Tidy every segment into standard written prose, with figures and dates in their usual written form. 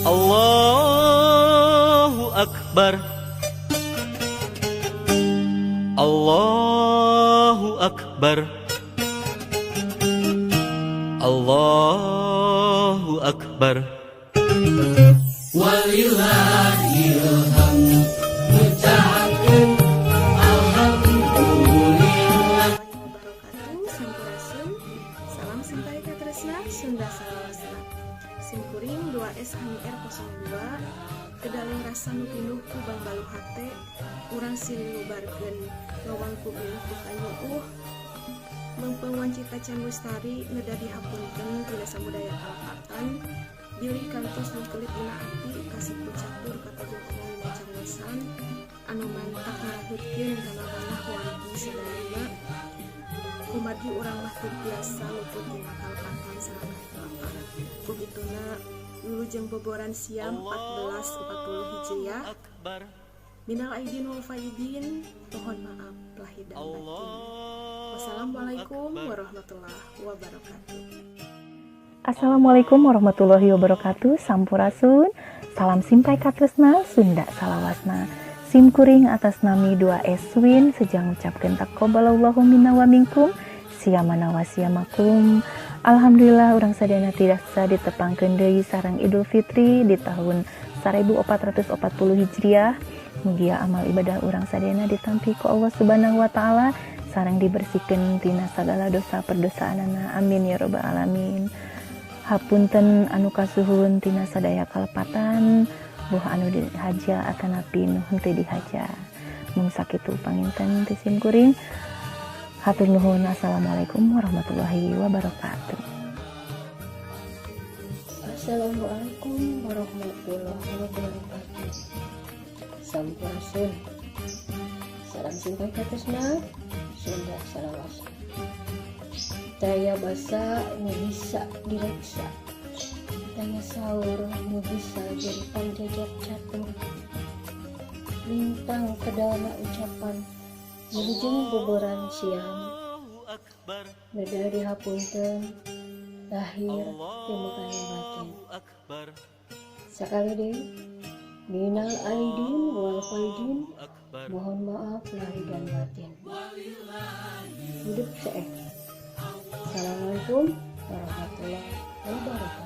Allahu Akbar, Allahu Akbar, Allahu Akbar. Walillahilhamd ngucapkeun alhamdulillah. Wabarakatuh, sampurasun. Salam simpai katresna Sunda salawasna. Simkuring 2S Hani R02 kedaling rasa nu pinuh ku bangbalu hate urang silih lubarkeun ngawangku bilih ku kanyuuh meungpeung wanci tacan lestari neda dihapunten tina samudaya kalepatan bilih kantos mungkelit dina ati kasih catur katajeng omong dina cariosan anu mantak ngarahutkeun kana manah wargi sadayana kumargi urang mah teu biasa luput tina kalepatan sareng kahilapan kugituna wilujeng boboran siam 1440 Hijriah. Minal aidin wal faidin, mohon maaf lahir dan batin. Wassalamualaikum warahmatullahi wabarakatuh. Assalamualaikum warahmatullahi wabarakatuh. Sampurasun. Salam simpai katresna Sunda salawasna. Simkuring atas nami 2S Win sejang ngucapkeun taqabbalallahu minna wa minkum siyamana wa siyamakum. Alhamdulillah urang sadayana tiasa ditepangkeun deui sareng Idul Fitri di tahun 1440 Hijriah. Mugia amal ibadah urang sadayana ditampi ku Allah Subhanahu wa taala sareng dibersihkeun tina sagala dosa perdosaanana. Amin ya rabbal alamin. Hapunten anu kasuhun tina sadaya kalepatan buh anu dihaja atanapi nu henteu dihaja. Mung sakitu panginten ti simkuring. Hatur nuhun. Assalamualaikum warahmatullahi wabarakatuh. Assalamualaikum warahmatullahi wabarakatuh. Sampurasun. Salam simpai katresna Sunda salawasna. Taya basa nu bisa direksa, taya saur nu bisa jadi panjajak catur. Lintang kedalna ucapan wilujeng boboran siang neda dihapunten lahir jeung batin. Sakali deui minal aidin wal faidin, mohon maaf lahir dan batin. Hidup sehat. Assalamualaikum warahmatullahi wabarakatuh.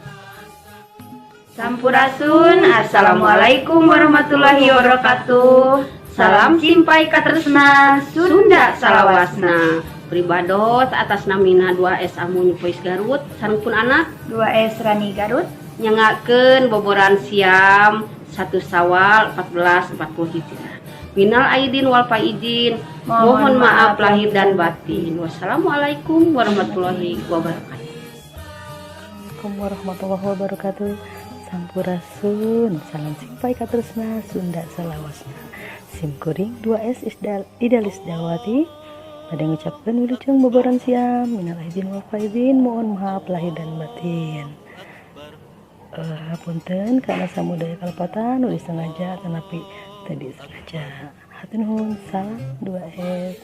Sampurasun. Assalamualaikum warahmatullahi wabarakatuh. Salam simpai katresna Sunda salawasna. Pribados atas namina 2S Amun Voice Garut sareng pun anak 2S Rani Garut nyangakeun boboran siam 1 Syawal 1440 Hijriah. Minal aidin wal faidin, mohon maaf lahir dan batin. Wassalamualaikum warahmatullahi wabarakatuh. Assalamualaikum warahmatullahi wabarakatuh. Sampurasun. Salam simpai katresna Sunda salawasna. Simkuring 2S Idalis Dawati pada ngucapkeun wilujeng boboran siam minal aidin wal faidin, mohon maaf lahir dan batin. Hapunten karena samudaya kalepatan nu disengaja tanapi tadi sengaja. Hatur nuhun. Salam 2S.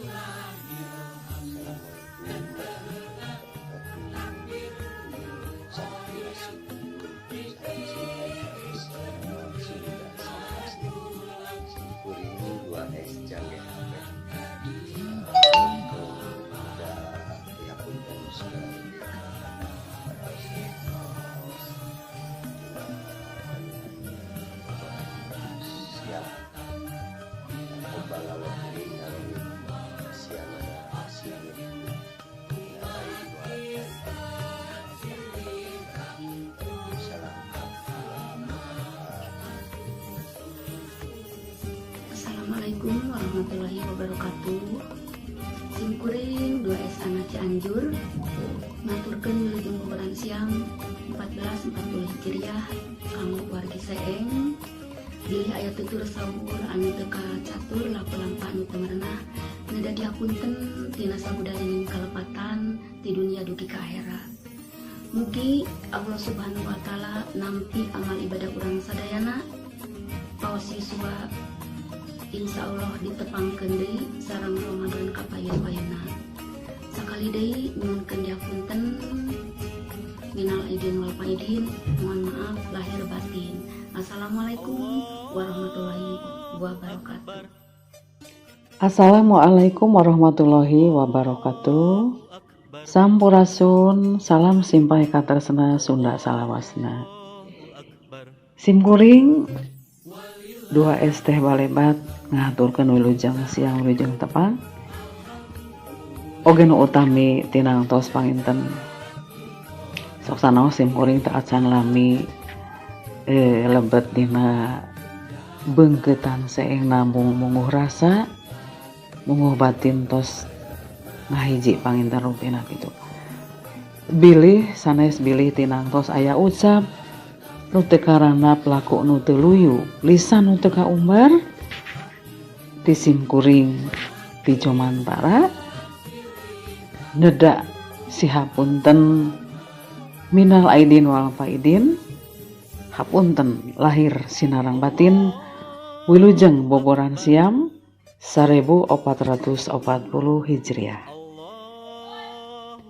Simkuring 2S Jangge HP. Assalamualaikum warahmatullahi wabarakatuh. Simkuring 2S Ana Cianjur ngaturkeun wilujeng boboran siang 1440 Hijriah kanggo wargi seeng. Bilih aya tutur saur anu teu kacatur laku lampah anu teu merenah neda dihapunten tina sabudayaning kalepatan ti dunia dugi ka akhirat. Mugi Allah Subhanahu wa taala nampi amal ibadah urang sadayana paos yuswa insya Allah ditepangkeun deui sareng Ramadan kapayun-payuna. Sakali deui nyuhunkeun dihapunten minal aidin. aidin wal faidin, mohon maaf lahir batin. Assalamualaikum warahmatullahi wabarakatuh. Assalamualaikum warahmatullahi wabarakatuh. Sampurasun, salam simpay katresna Sunda salawasna. Simkuring 2S teh balebat ngahaturkeun wilujeng siang wilujeng tepang. Oge nu utami tinangtos panginten. Sok sanaos simkuring teu acan lami lebet dina beungkeutan seeng namung munguh rasa munguh batin tos ngahiji panginten rupina kitu. Bilih sanes bilih tinangtos aya ucap nu teu karanap laku nu teu luyu lisan nu teu kaumbar ti simkuring ti Jomantara neda sihapunten minal aidin wal faidin, hapunten lahir sinarang batin, wilujeng boboran siam 1440 Hijriah.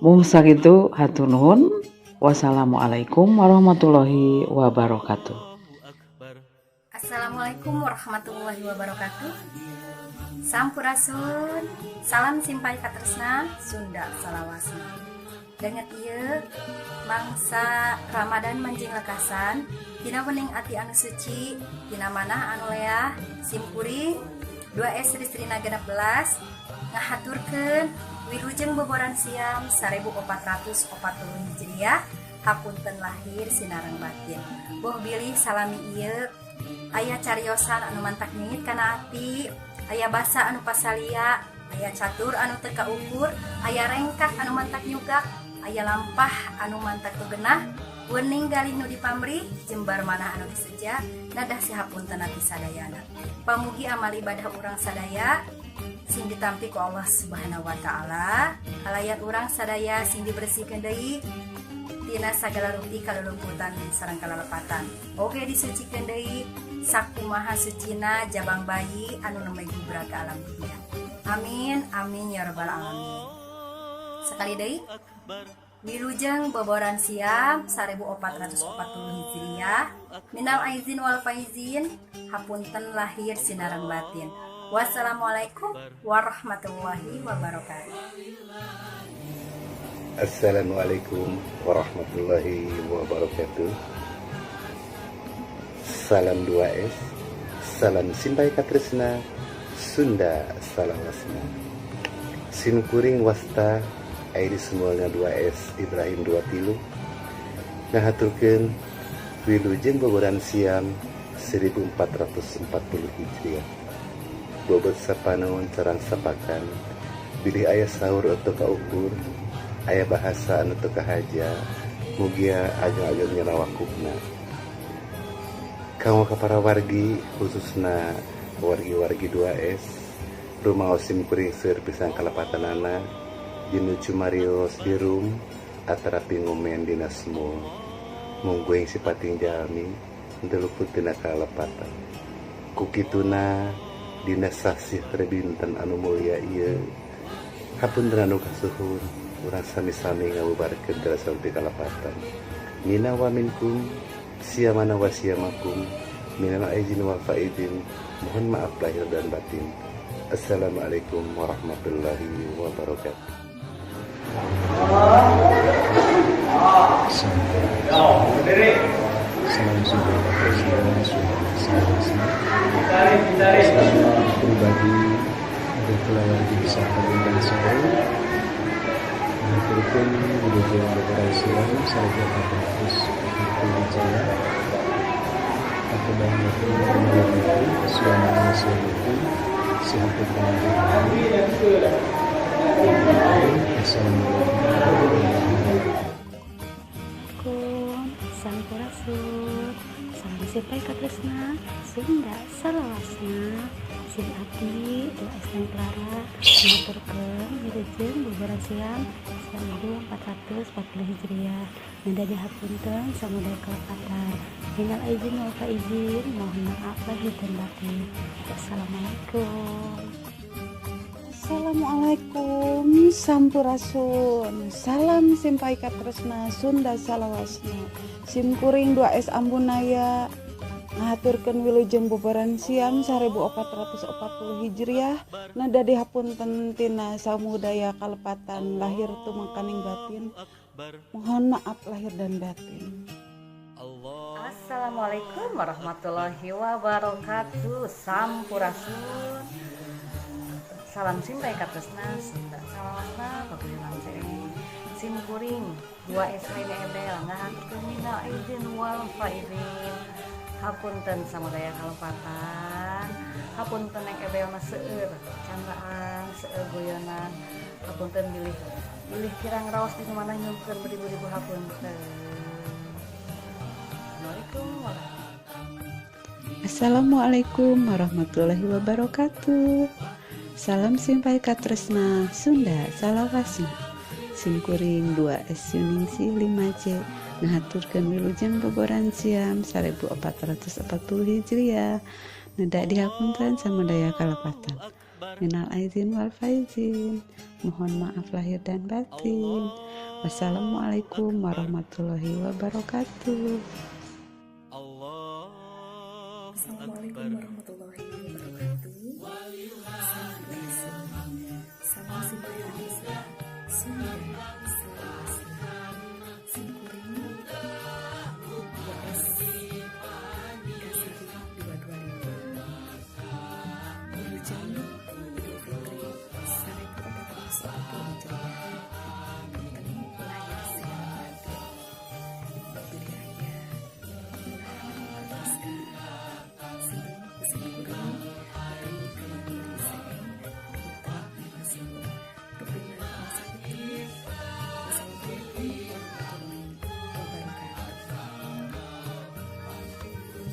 Mung sakitu hatur nuhun. Wassalamualaikum warahmatullahi wabarakatuh. Assalamualaikum warahmatullahi wabarakatuh. Sampurasun, salam simpay katresna Sunda salawasna. Danget ieu mangsa Ramadan manjing lekasan, dina wening ati anu suci, dina manah anu leah, simkuring 2S Sri 16 ngahaturkeun wilujeng boboran siam 1440 Hijriah, hapunten lahir sinareng batin. Boh bilih salami ieu aya cariosan anu mantak nyingit kana ati, aya basa anu pasalia, aya catur anu teu kaukur, aya rengkak anu mantak nyugak, aya lampah anu mantak teu genah, wening galih nu dipamrih, jembar manah anu diseja, nadah sihapunten ati sadayana. Pamugi amal ibadah urang sadaya sing ditampi ku Allah Subhanahu wa taala, halayan urang sadaya sing dibersihkeun deui tina sagala rupi kaluluputan sareng kalalepatan. Oge disucikeun deui sakumaha sucina jabang bayi anu nembe gubra ka alam dunia. Amin amin ya rabbal alamin. Sekali deui wilujeng boboran siam 1440 Hijriah, minal aizin wal faizin, hapunten lahir sinareng batin. Wassalamualaikum warahmatullahi wabarakatuh. Assalamualaikum warahmatullahi wabarakatuh. Salam 2S, salam simpay katresna Sunda salawasna. Simkuring wasta Airi semuanya 2S Ibrahim 23 ngahaturkeun wilujeng boboran siam 1440 Hijriah. Bobot sapanaon carang sapakan, bilih aya sahur atau kaukur, aya bahasa anu teu kahaja, mugia ageng-ageng nyarawakupna. Kanggo ka para wargi, khususna wargi-wargi 2S, rumaos simkuring seueur pisan kalepatanana, dinu cumarios di room, atarapi ngomen dina semua. Mungguing sipating jalmi, henteu luput tina kalepatan. Kukituna dina sasih rebinten anu mulia ieu, hapunten anu kasuhun, urang sami-sami ngabubarkeun rasa ti kalepatan. Mina wa minkum, siamana wa siamakum, minal aizin wal faizin, mohon maaf lahir dan batin. Assalamualaikum warahmatullahi wabarakatuh. Salam Sunda, pribadi dari keluarga besar Kabupaten Solo, mengaturkan wilujeng boboran siam 1440 Hijriah, Sampurasun, salam simpay katresna Sunda salawasna. Sim abdi doa Islam Clara ngaturkeun wilujeng boboran siam 1440 Hijriah. Nanda dihapunten samudaya kalepatan. Minal aizin wal faizin, mohon maaf lahir dan batin. Wassalamualaikum. Assalamualaikum Sampurasun. Salam simpai katresna Sunda salawasna. Simkuring 2S Ambunaya ngahaturkeun wilujeng boboran siam 1440 Hijriah nada dihapunten tina samudaya kalepatan lahir tumangkaning batin. Mohon maaf lahir dan batin. Assalamualaikum warahmatullahi wabarakatuh. Sampurasun. Salam simpai katresna Sunda salawasna paguyuban seeng. Simkuring 2S Haini Ebel ngahaturkeun minal aidin wal faizin. Hapunten samudaya kalepatan, hapunten nek ebel mah seueur candaan, seueur guyonan, hapunten bilih bilih kirang raos di mana nyungkeun beribu-ribu hapunten. Assalamualaikum warahmatullahi. Assalamualaikum warahmatullahi wabarakatuh. Salam simpai katresna Sunda salawasna. Simkuring 2S Yuningsih 5C ngahaturkeun wilujeng boboran siam 1440 Hijriah neda dihapunten samudaya kalepatan. Minal aizin wal faizin. Mohon maaf lahir dan batin. Wassalamualaikum warahmatullahi wabarakatuh. Assalamualaikum warahmatullahi wabarakatuh. Salam Esa, salam simpai katresna Sunda salawasna. Simkuring 2S Kasari 225 Wilujeng Idul Fitri 1440 Hijriah. Punten lahir sareng batin. Bilih aya ulah simkuring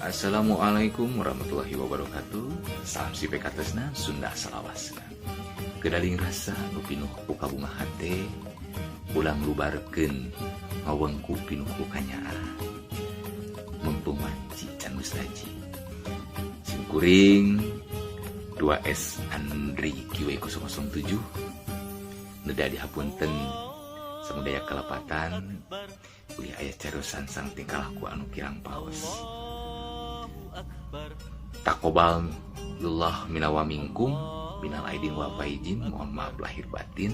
Assalamualaikum warahmatullahi wabarakatuh. Salam simpai katresna Sunda salawasna. Kedaling rasa nu pinuh ku kabunga hate, ulang lubarkeun ngawengku pinuh ku kanyaah. Mumpung wanci can mustaji. Simkuring 2S Andri QW 007 neda dihapunten samudaya kalepatan bilih aya carosan sang tingkah laku anu kirang paos. Takobal lillah minawa minkum minal aidin wal faizin, mohon maaf lahir batin.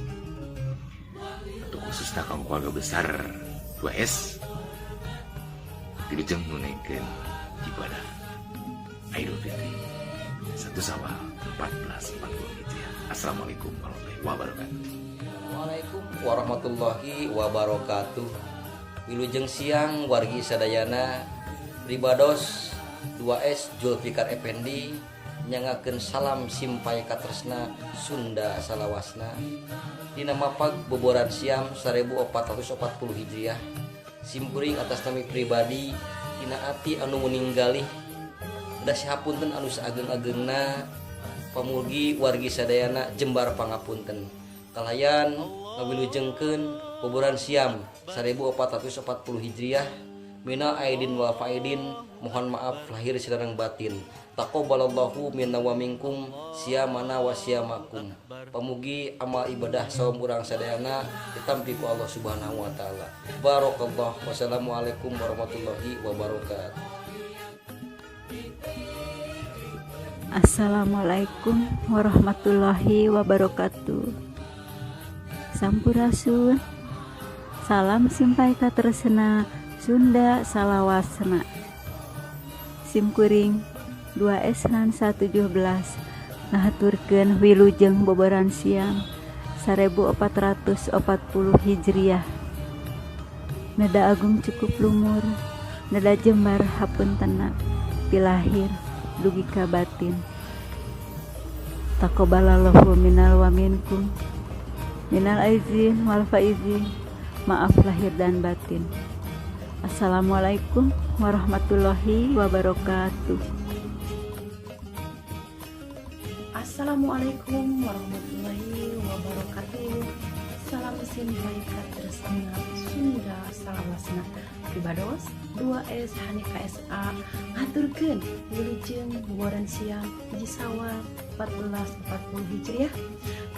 Untuk khususnya kaum keluarga besar 2S wilujeng nunaikan ibadah Idul Fitri 1 Syawal 1440 Hijriah. Assalamualaikum warahmatullahi wabarakatuh. Assalamualaikum warahmatullahi wabarakatuh. Wilujeng siang wargi sadayana ribados 2S Zulfikar Effendi nyangakeun salam simpai katresna Sunda salawasna dina mapag boboran siam 1440 Hijriah. Simkuring atas nami pribadi tina ati anu meninggalih da sihapunten anu saageng-agengna pamurgi wargi sadayana jembar pangapunten kalayan ngawilujengkeun boboran siam 1440 Hijriah. Minal aidin wal faidin, mohon maaf lahir sareng batin. Taqabbalallahu minna wa minkum siyamana wa siyamakum. Pamugi amal ibadah saum urang sadayana ditampi ku Allah Subhanahu wa taala. Barakallah. Wassalamualaikum warahmatullahi wabarakatuh. Assalamualaikum warahmatullahi wabarakatuh. Sampurasun. Salam simpai katresna Sunda salawasna. Simkuring 2S Ransa 17 ngahaturkeun wilujeng boboran siang 1440 Hijriah. Neda agung cukup lumur, neda jembar hapuntena pilahir dugi ka batin. Taqabbalallahu minal wa minkum minal aizin wal faizin, maaf lahir dan batin. Assalamualaikum warahmatullahi wabarakatuh. Assalamualaikum warahmatullahi wabarakatuh. Salam simpai katresna Sunda salawasna. Pribados 2S Hanifah SA ngaturkeun wilujeng boboran siang 1 Syawal 1440 Hijriah.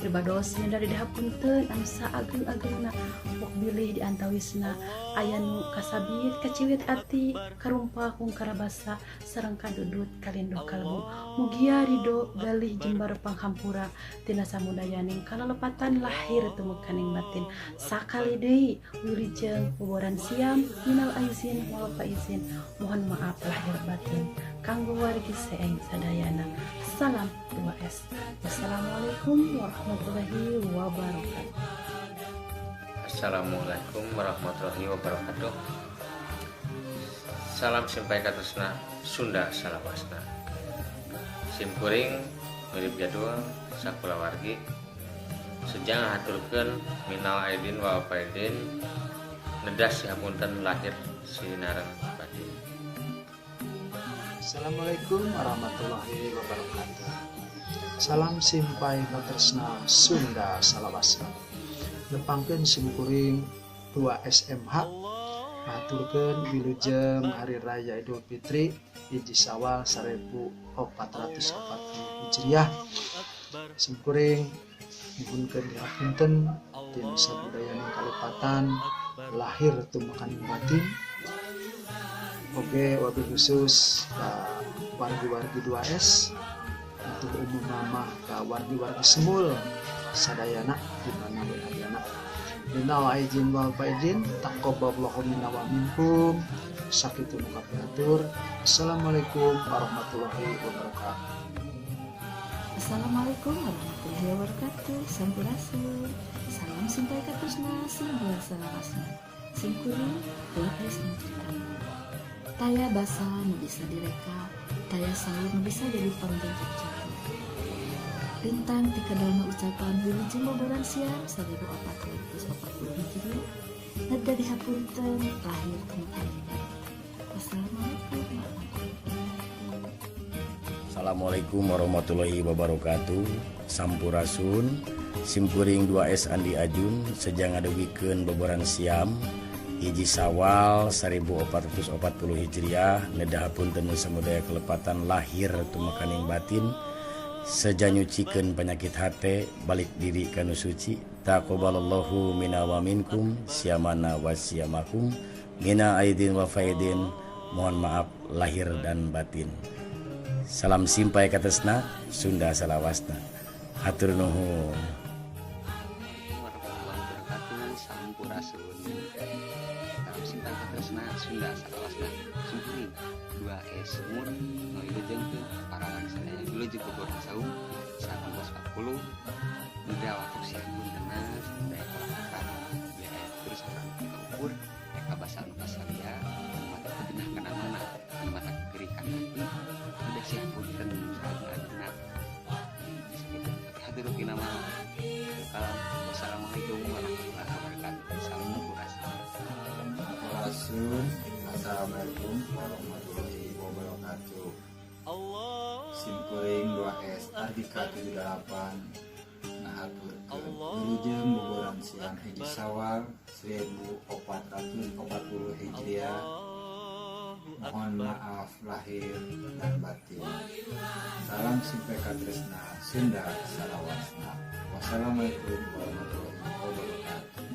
Pribados dari dihapunten anu saageng-agengna, pok bilih di antawisna aya nu kasabit kaciwit ati, karumpa kungkara basa sareng kadudut kalinduh kalbu. Mugia ridho galih jembar panghampura tina samudayaning kalalepatan lahir tumekaning batin. Sakali deui wilujeng boboran siam, minal aizin wal faizin, mohon maaf lahir batin kanggo wargi seeng sadayana. Salam 2S. Wassalamualaikum warahmatullahi wabarakatuh. Assalamualaikum warahmatullahi wabarakatuh. Salam simpai katresna Sunda salawasna. Simkuring mirip jadul sakulawargi sejang haturkeun minal aidin wal faidin, nedah sihapunten lahir sinareng batin. Assalamualaikum warahmatullahi wabarakatuh. Salam simpai katresna Sunda salawasna. Nepangkeun simkuring 2 SMH ngaturkeun wilujeng Hari Raya Idul Fitri 1 Syawal 1440 Hijriah. Simkuring nyuhunkeun dihapunten tina sabudayaning kalepatan lahir tumekaning batin. Oge wabil khusus ka wargi-wargi 2S atau umum mah ka wargi-wargi semul sadayana di mana we ayana. Minal aizin wal faizin, taqabbalallahu minna wa minkum. Sakitu nu kapihatur. Assalamualaikum warahmatullahi wabarakatuh. Assalamualaikum warahmatullahi wabarakatuh. Sampurasun. Salam simpai katresna Sunda salawasna. Simkuring 2S menceritakan. Taya basa nu bisa direka, taya saur nu bisa jadi pangjenjak jatuh. Lintang tika dalma ucapan wilujeng boboran siam 1440 Hijriah, neda dihapunten lahir tumekaning batin. Wassalamualaikum warahmatullahi wabarakatuh. Assalamualaikum warahmatullahi wabarakatuh. Sampurasun. Simkuring 2S Andi Ajun sejang ngadugikeun boboran siam 1 Syawal 1440 Hijriah, nedah hapunten nu samudaya kelepatan lahir tumekaning batin, seja nyucikeun penyakit hate balik diri kanu suci. Taqabbalallahu minna wa minkum, siamana wa siamakum, mina aidin wa faidin, mohon maaf lahir dan batin. Salam simpai katresna Sunda salawasna. Hatur nuhun. Warahmatullahi wabarakatuh. Sampurasun. Salam simpai katresna Sunda salawasna. Simkuring 2S Mun ngawilujengkeun parawan sadaya wilujeng boboran saum 1940. Muda waktu siang puntena sadaya kalepatan biaya terus urang teu ukur eka basa anu kasalia anu mata kegenah kana mana anu mata kekerikan hati udah siang punten saageng-agengna. Sakitu hatur kina mah. Wassalamualaikum warahmatullahi wabarakatuh. Sampurasun. Sampurasun. Assalamualaikum warahmatullahi wabarakatuh. Simkuring 2S Ardika 78 ngahaturkeun wilujeng boboran siang 1 Syawal 1440 Hijriah. Mohon maaf lahir dan batin. Salam simpai katresna Sunda salawasna. Wassalamualaikum warahmatullahi wabarakatuh.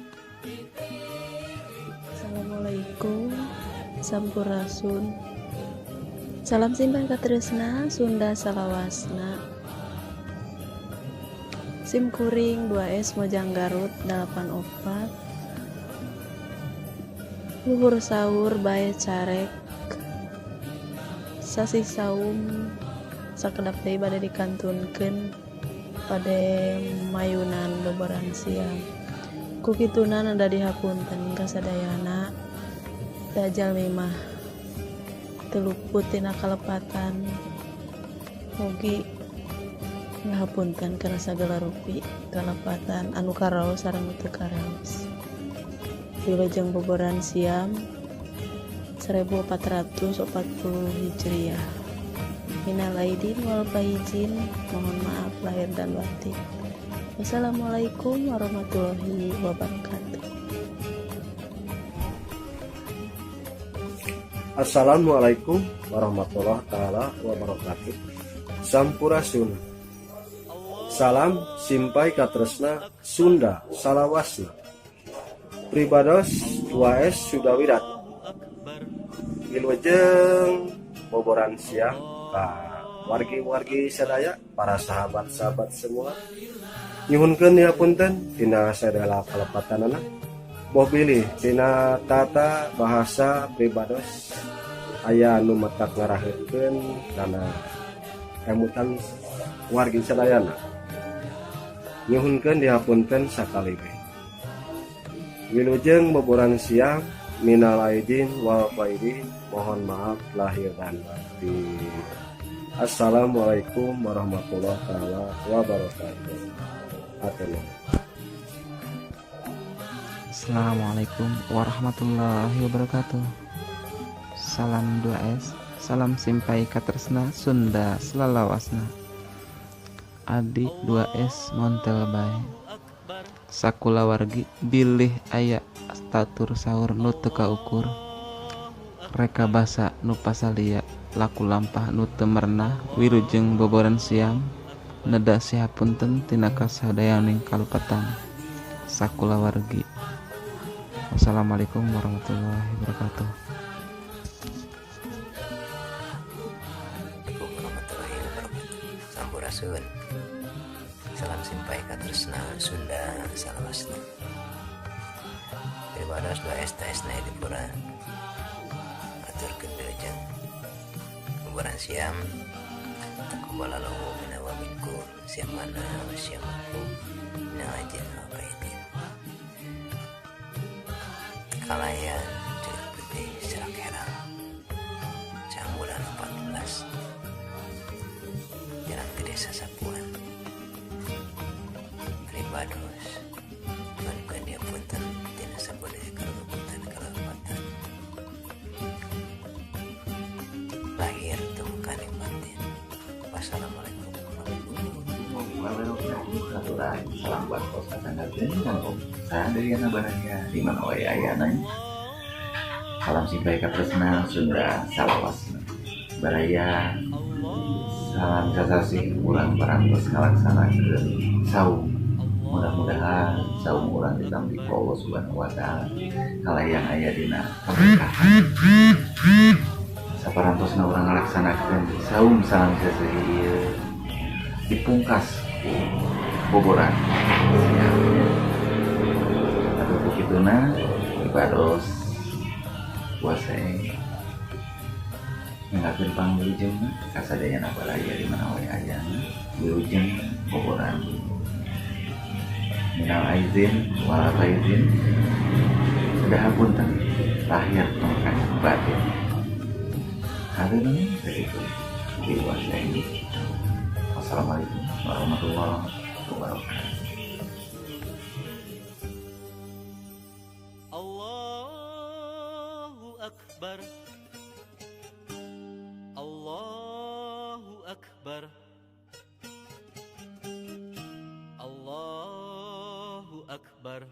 Assalamualaikum. Sampurasun. Salam simpai katresna Sunda salawasna. Simkuring 2S Mojang Garut 84. Luhur sahur bae carek. Sasih saum sakedap deui bade dikantunkeun bade mayunan boboran siang. Ku kituna nada dihapunten ka sadayana. Da jalmi mah teu luput tina kalepatan. Mugi ngahapunten kana sagala rupi kalepatan anu karaos sareng teu karaos. Wilujeng boboran siam 1440 Hijriah. Minal aidin wal faizin, mohon maaf lahir dan batin. Wassalamualaikum warahmatullahi wabarakatuh. Assalamualaikum warahmatullahi taala wabarakatuh. Sampurasun. Salam Simpai Katresna Sunda Salawasna. Pribados 2S Sudawirat. Wilujeng boboran siang ka wargi-wargi sadaya, para sahabat-sahabat semua. Nyuhunkeun ya punten tina sadaya kalepatanana. Boh bilih tina tata bahasa pribados aya nu matak ngaraheutkeun kana emutan wargi sadayana. Nyuhunkeun dihapunten sakalibe. Wilujeng boboran siang, minal aidin wal faidin, mohon maaf lahir dan batin. Assalamualaikum warahmatullahi taala wabarakatuh. Atur. Assalamualaikum warahmatullahi wabarakatuh. Salam 2S, salam Simpai Katresna Sunda Selalawasna. Abdi 2S Montel bae. Sakulawargi bilih aya statur sahur nu teu kaukur. Reka basa nu pasalia laku lampah nu teu merenah wilujeng boboran siang neda sihapunten tina kasadayaning kalepatan sakulawargi. Wassalamualaikum warahmatullahi wabarakatuh. Assalamualaikum warahmatullahi wabarakatuh. Sampurasun. Salam Simpai Katresna Sunda Salawasna. Pribados 2S Taesna Dipura aturkeun wilujeng boboran siam. Taqabbalallahu minna wa minkum, siamana wa siamakum minal aidin wal faizin. Kalayan Cerit Putih Serak Herang, bulan 14, jalan ke desa Sapuan. Pribados nyuhunkeun dihapunten tina sabudaya kaluputan kalepatan lahir tumukaning batin. Wassalamualaikum warahmatullahi wabarakatuh. Salam buat kos sadayana baraya di mana wae ayana. Salam Simpai Katresna Sunda Salawasna. Baraya salam sasasih urang parantos ngalaksanakeun saum. Mudah-mudahan saum urang ditampi ku Allah Subhanahu wa taala kalayang aya dina kaberkahan. Saparantosna urang ngalaksanakeun saum salam sasasih ieu dipungkas ku boboran siang. Atuh kituna ibados puasa nanggakeun pangwilujengna kasadayana baraya di mana wae ayana wilujeng boboran. Minal aizin wal faizin, sudah hapunten lahir tongkat batin. Hatur begitu dewasa ini. Wassalamualaikum warahmatullahi wabarakatuh. Allahu Akbar, Allahu Akbar, Allahu Akbar.